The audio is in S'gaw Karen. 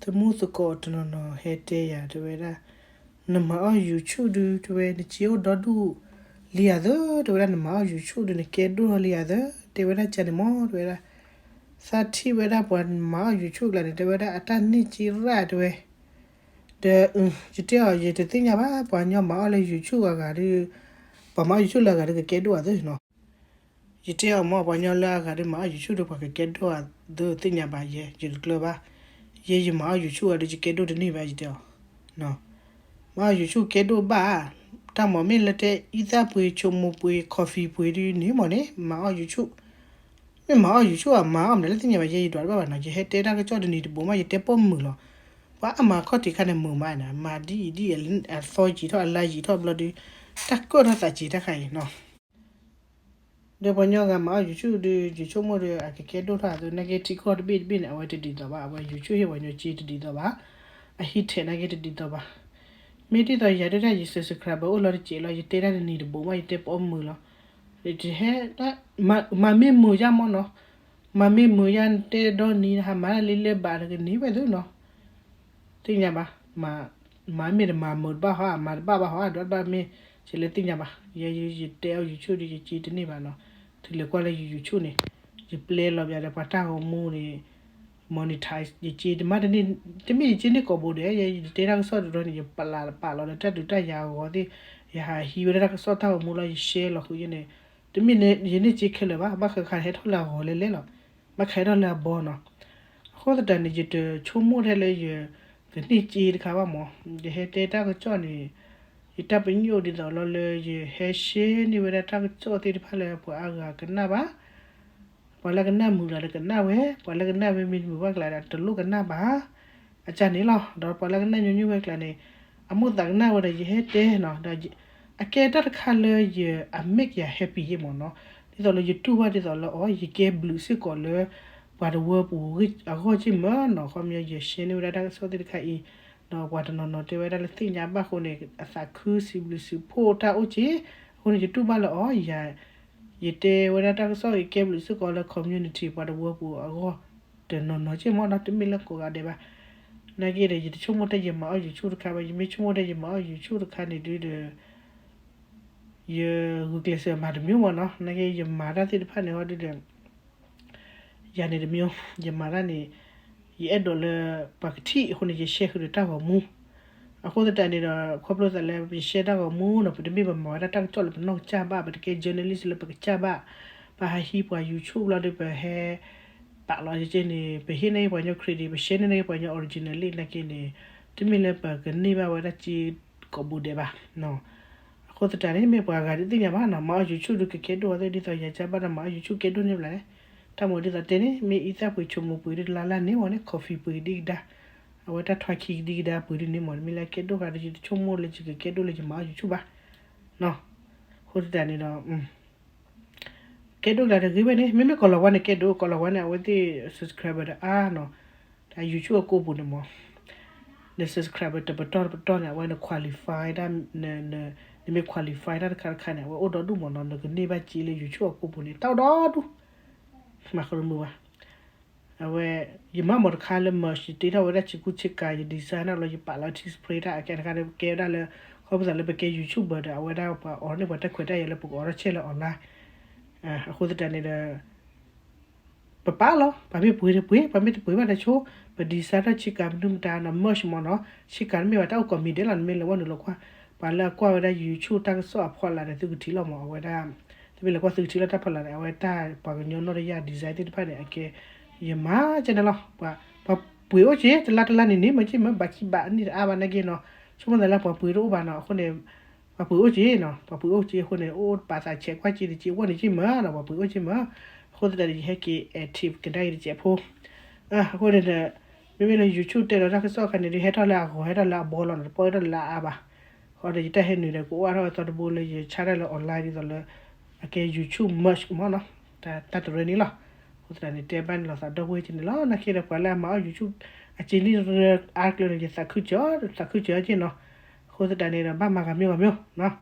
သမူသကိးတနီၤနီၤဟဲတဲယၤ တဲဝဲဒၣ်, နမၤအီၣ် YouTube ဒုး တဲဝဲ နစ့အိၣ်ဒီဒူၣ်လံဧါသၢ, တဲဝဲဒၣ် နမၤအီၣ် YouTube ဒုး နကဲဒိၣ်ထီၣ်လံဧါသၢ, တဲဝဲဒၣ်ကန့ၣ်မ့ၢ် တဲဝဲဒၣ်, သးထံၣ်ဝဲဒၣ်ပှၤမၤအီၣ် YouTube ကျါန့ၣ် တဲဝဲဒၣ် အတၢ်န့ၢ်စ့ရၣ် တဲဝဲ, ဒီး ယတဲအီၤ ယတသ့ၣ်ညါဘၣ် ပှၤကညီမၤအီၣ်လၢ YouTube အဂၤဒီး, ပှၤမၤအီၣ် YouTube လၢအဂၤဒီး ကကဲဒိၣ်ဧါသၢနီၤ. ယတဲအီၤမ့ၢ် ပှၤကညီလၢအဂၤဒီး မၤအီၣ် YouTube ဒီး ပှၤကကဲဒိၣ်ဧါသၢ သ့ၣ်ညါဘၣ်ယဲ ယတကျၢၤဘၣ်, ယဲယမၤအီၣ် YouTube အီၤဒီး ယကဲဒိၣ်တန့ၢ်ဘၣ် ယတဲအီၤ, မၤအီၣ် YouTube ကဲဒိၣ်ဘၣ်, တၢ်မၤမ့ၢ်လၢတဲအံသၣ်ပှ့ၤ ဆိမိၣ်ပှ့ၤ coffee ပှ့ၤဒုးန့ၣ်မ့ၢ်န့ၣ် မၤအီၣ် YouTube, မ့ၢ်မၤအီၣ် YouTube အမၤအီၣ်မနုၤလၢသ့ၣ်ညါဘၣ် ယဲယဒွးတဘၣ်ဘၣ်နီၤ, ယဟဲတဲတၢ်ကစီၣ်တနံၤတဘိးမး ယတဲပိာ်မုၣ်လီၤ, ပှၤအမၤခီၣ်ထံးခါန့ၣ် မုာ်မးန့ၣ် မၤဒ်အံၤဒ်အံၤ အသီယံာ်ထီၣ်အလါယံာ်ထီၣ်ဘျီဒီး, တၢ်ကၢၣ်ထီၣ်သးစ့ၤတၢ်ခါအံၤနီၤ ဒီးပှၤကညီဂၤမၤအီၣ် YouTube ဒီး ယဆိကမိၣ်ဒီး အကကဲဒိၣ်ထီၣ်အသိး နာ်က့ထံကီၢ်တဘ့ၣ်တဘ့ၣ်န့ၣ် အဝဲတဒ်သိးဘၣ်, အဝဲ YouTube ဟ့ၣ်ပှၤကညီစ့တဒ်သိးဘၣ်, အဟံးထဲးနာ်က့တဒ်သိးဘၣ်, မ့ၢ်ဒ်သိးယၤဒၣ်တၢ်ယ subscriber အိၣ်လီၤတစဲးလီၤ ယတဲတၢ်တနံၤတဘိးမး ယတဲပိာ်မုၣ်လီၤ, တဟဲ မၤမ့ၢ်မုာ်ယါမ့ၢ်နီၤ, မၤမ့ၢ်မုာ်ယါတဲဒီနံၤ ဟးမၤတၢ်လံလဲၤဘၣ်တကနံၤဝဲသ့ၣ်နီၤ သ့ၣ်ညါဘၣ်, မၤမ့ၢ်တမၤမုာ်တဘၣ်ဟီ မၤတဘၣ်ဘၣ်ဟီ ဒွးတဘၣ်မ့ၢ်, ယလဲၤသ့ၣ်ညါဘၣ်, ယဲယတဲအီၣ် YouTube ဒီး ယစ့တန့ၢ်ဘၣ်နီၤ, တုၤလဲၤကွၢ်လၢယ YouTube န့ၣ်, ယပျဲလီၤဘၣ်ဒီးပှၤတၢ်ဂီၤမူန့ၣ်, monetize ယစ့တမ့ၢ်တန့ၢ်, တမ့ၢ်ယစ့န့ၢ်ကိာ်ဘိဒဲး ယတဲတၢ်ကစီၣ်တဘျီန့ၣ် ယပာ်လီၤလီၤလၢတၢ်ဒုးတၢ်ယၤအဂီၢ်သ့ၣ်, ယဟးဟံးဝဲဒၣ်တၢ်ကစီၣ်တၢ်ဂီၤမူလီၤ ယ share လီၤဃုာ်ယဲန့ၣ်, တမ့ၢ်ယန့ၢ်စ့ခဲလၢာ်ဘၣ်, ဘၣ်ဃးခါန့ၣ် ဟဲထီၣ်လၢအဂီၤလဲၤလဲၤလီၤ, ဘၣ်ခါဟဲထီၣ်လၢအဘီနီၤ, အဃိသတးန့ၣ် ယတဆိကမိၣ်ထဲလၢယကန့ၢ်စ့တခါဘၣ်မး, ယဟဲတဲတၢ်ကစီၣ်န့ၣ်, ယတၢ်ပညိၣ်ဒ်သိးလီၤလၢယဟဲ share န့ၢ်ဝဲဒၣ်တၢ်ကစီၣ်သ့ၣ်တဖၣ်လၢပှၤအါဂၤကနၣ်ဘၣ်, ပှၤလၢကနၣ်မုာ်ကျါဒီးကနၣ်ဝဲ, ပှၤလၢကနၣ်ဝဲမ့ၢ်တမုာ်ဘၣ်ကျါဒီး တလိၣ်ကနၣ်ဘၣ် အကန့ၣ်လီၤ, ဒီးပှၤလၢကနၣ်ညီနုၢ်ဝဲကျါန့ၣ်, အမိၢ်သးကနၣ်ဝဲဒီးယဟဲတဲနီၤ, ဒီးအကဲတၢ်တခါလၢယ အ make ယ happy ယဲမ့ၢ်နီၤ, ဒ်သိးလၢယတူၢ်ဘၣ်ဒ်သိးလၢအီၤ ယကဲဘျုးစ့ၢ်ကီးလၢ ပှၤတဝၢပူၤအဂီၢ်က့မ့ၢ်နီၤ, ခီပညီယ share န့ၢ်ဝဲဒၣ်တၢ်ကစီၣ်သ့ၣ်တခါအံၤ, ဒီးပှၤတနီၤနီၤတဲဝဲဒၣ်လၢသ့ၣ်ညါဘၣ်အဃိန့ၣ် အသးခုစံးဘျုးစံးဖှိၣ်တၢ်အိၣ်က့, အဃိန့ၣ် ယတူၢ်ဘၣ်လၢအီၤ ယ ယတဲဝဲဒၣ်တၢ်ကစီၣ်အံၤကဲဘျုးစ့ၢ်ကီးလၢ community ပှၤတဝၢပူၤအဂီၢ် တနီၤနီၤက့မ့ၢ်နီၤ, တမ့ၢ်လၢကိးဂၤဒဲးဘၣ်, နာ်က့ဒီး ယတဆိကမိၣ်တၢ်ယမၤအီၣ် YouTube တခါဘၣ်, ယမ့ၢ်ဆိကမိၣ်တၢ်ယမၤအီၣ် YouTube တခါန့ၣ်ဒုးဒီး ယဂုာ်ကျဲးစၢးမၤတမံၤမ့ၢ်နီၤ, နာ်က့ ယမၤတၢ်သ့ၣ်တဖၣ်န့ၣ်ဟီဒုးဒီး ယၤန့ၣ်တမံၤ, ယမၤတၢ်န့ၣ် ယအဲၣ်ဒိးလၢ ပှၤကထံၣ်အဃိန့ၣ် ယ share ဃုာ်ဒီးတၢ်ဂီၤမူ, အဃိသတးန့ၣ်ဒီး ခီဖျိသးလၢ ယ share တၢ်ဂီၤမူနီၤ, ပတမ့ၢ်ပမၤဝဲဒၣ်တၢ်ကစီၣ်လၢပနီၢ်ကစၢ်ဘၣ်, ပတကဲ journalist လၢပကစၢ်ဘၣ်, ပဟးဟံးပှၤ YouTube လီၤဒီး ပဟဲ ပာ်လီၤယက့န့ၣ် ပဟ့ၣ်န့ၢ်ပှၤကညီ credit, ပ share န့ၢ်န့ၢ်ပှၤကညီ original လံနာ်က့န့ၣ်, တမ့ၢ်လၢပကန့ၢ်ဘၣ်ဝဲဒၣ်စ့ကိးဘိဒဲးဘၣ်. အဃိသတးန့ၣ် မ့ၢ်ပှၤဂၤဒုးသ့ၣ်ညါဘၣ်နီၤ, မၤအီၣ် YouTube ဒုးကကဲဒိၣ်အီၤသ့ၣ် ဒ်သိးယၤကၢ်ဘၣ်ဒီးမၤအီၣ် YouTube ကဲဒိၣ်န့ၢ်ဘျီလဲၣ်. တၢ်မၤဒ်သိးတဲန့ၣ် မ့ၢ်အံသၣ်ပှ့ၤ ဆိမိၣ်ပှ့ၤဒုးတလါလါန့ၣ်မ့ၢ်န့ၣ် coffee ပှ့ၤဒံးကဒါ, အဝဲတၢ်ထွါခံကဒံးကဒါပှ့ၤဒုးန့ၣ်မ့ၢ်န့ၣ် မ့ၢ်လၢကဲဒိၣ်ဃာ်ဒီး ယတဆိကမိၣ်လၢယကကဲဒိၣ်လၢယမၤအီၣ် YouTube ဘၣ်. အဃိသတးန့ၣ်ဒီး ကဲဒိၣ်ကျါတဂ့ၤဝဲန့ၣ် မ့မ့ၢ်ကိးလီၤဝါန့ၣ်ကဲဒိၣ် ကိးလီၤဝါန့ၣ် အဝဲသ့ၣ် subscriber ဒီးအါနီၤ, တၢ် YouTube အကိာ်ပူၤန့ၣ်မ့ၢ် န subscriber တပတီၢ်တပတီၢ်န့ၣ် အဝဲန qualify တၢ် နမ့ၢ် qualify တၢ်တခါတခါန့ၣ် အဝဲအိၣ်ဒီဒူၣ်မ့ၢ်နီၤ, နကန့ၢ်ဘၣ်စ့လၢ YouTube အကိာ်ပူၤန့ၣ် တၢ်အိၣ်ဒီဒူၣ်, မၤဃုတမုာ်ဘၣ်. အဝဲ ယမၤမ့ၢ်တခါလၢ merch ယတ့ထီၣ်ဝဲဒၣ်ဆ့ကူဆ့ကၤ ယ design န့ၣ်လီၤ ယပာ်လီၤ display တၢ်အကဲတခါဒီး ကဲဝဲဒၣ်လၢ ခီဖျိသးလၢပကဲ YouTuber ဒီး အဝဲဒၣ်ပှၤအိးန့ၢ်ပှၤတၢ်ခွဲးတၢ်ယာ်လၢပကအိးထီၣ်ဆဲးလၢ online အဃိသတးန့ၣ်ဒီး ပပာ်လီၤ ပှၤမ့ၢ်ပှ့ၤတပှ့ၤ ပှၤမ့ၢ်တပှ့ၤဘၣ်တဆိ ပ design ထီၣ်ဆ့ကၤမနုၤမတၤနီၤ merch မ့ၢ်နီၤ ဆ့ကၤတမ့ၢ်ဘၣ်တၢ်အိၣ်ကိးမံၤဒဲးလီၤ နမ့ၢ်လဲၤဝဲနုာ်လီၤကွၢ် ပှၤလၢအကွၢ်ဝဲဒၣ် YouTube တၢ်ကစီၣ်အဖီလာ်ဒီးသုကထံၣ်လီၤမ့ၢ် အဝဲဒၣ် သုမ့ၢ်လဲၤကွၢ်သုကထံၣ်လီၤတၢ်ဖီလာ်ဒီး အဝဲတၢ်ပှၤကညီနီၢ်တယၢ် design သ့ၣ်တဖၣ်န့ၣ် အကဲ ယမၤကဲန့ၣ်လီၤ ပှၤပှ့ၤအိၣ်က့ၤ တလါတလါန့ၣ်န့ၣ် မ့ၢ်က့ၤမ့ၢ်ဘၣ်ခံဘၣ်အနံၣ်တအါဘၣ်နာ်က့နီၤ ဆိကမိၣ်သးလၢပှၤပှ့ၤတအိၣ်ဘၣ်နီၤ အဃိန့ၣ် ပှၤပှ့ၤအိၣ်က့ၤနီၤ ပှၤပှ့ၤအိၣ်က့ၤအဃိန့ၣ် အိၣ်ပာ်သးဆဲးကွၢ်က့ၤတက့ၤ အဝဲန့ၣ်က့ၤမ့ၢ်နီၤ ပှၤပှ့ၤအိၣ်က့ၤမ့ၢ် အဃိသတးန့ၣ် ယဟဲက့ၤ active ကဒါက့ၤတကဲးဖိ အဃိန့ၣ်ဒီး မ့မ့ၢ်လၢ YouTube တဲလီၤတၢ်ကစီၣ်ခါန့ၣ် ဒုးဟဲထီၣ်လၢအဂီၤ ဟဲထီၣ်လၢအဘီလီၤ တပီၢ်ဟဲထီၣ်လၢအအါဘၣ် ဃီဒီးယတၢ်ဟဲနုာ်ဒီး ကအိၣ်အါထီၣ်အသီတဘိလၢယဆါတၢ်လၢ online ဒ်သိးလၢ အကဲ YouTube merch မ့ၢ်နီၤ တၢ်တရၢန့ၣ်လီၤ အဃိသတးန့ၣ် တဲဘၣ်န့ၣ်လီၤသးဒီပုၢ်ဝဲၢ်က့ၤန့ၣ်လီၤ နာ်က့ဒီးပှၤလၢအမၤအီၣ် YouTube အစ့လံအါကျၢၤန့ၣ် ယသးခုကၠီ သးခုကၠီက့ၤနီၤ အဃိသတးန့ၣ်ဒီး ဘၣ်မၤဂၤမ့ၢ်ဂၤမ့ၢ်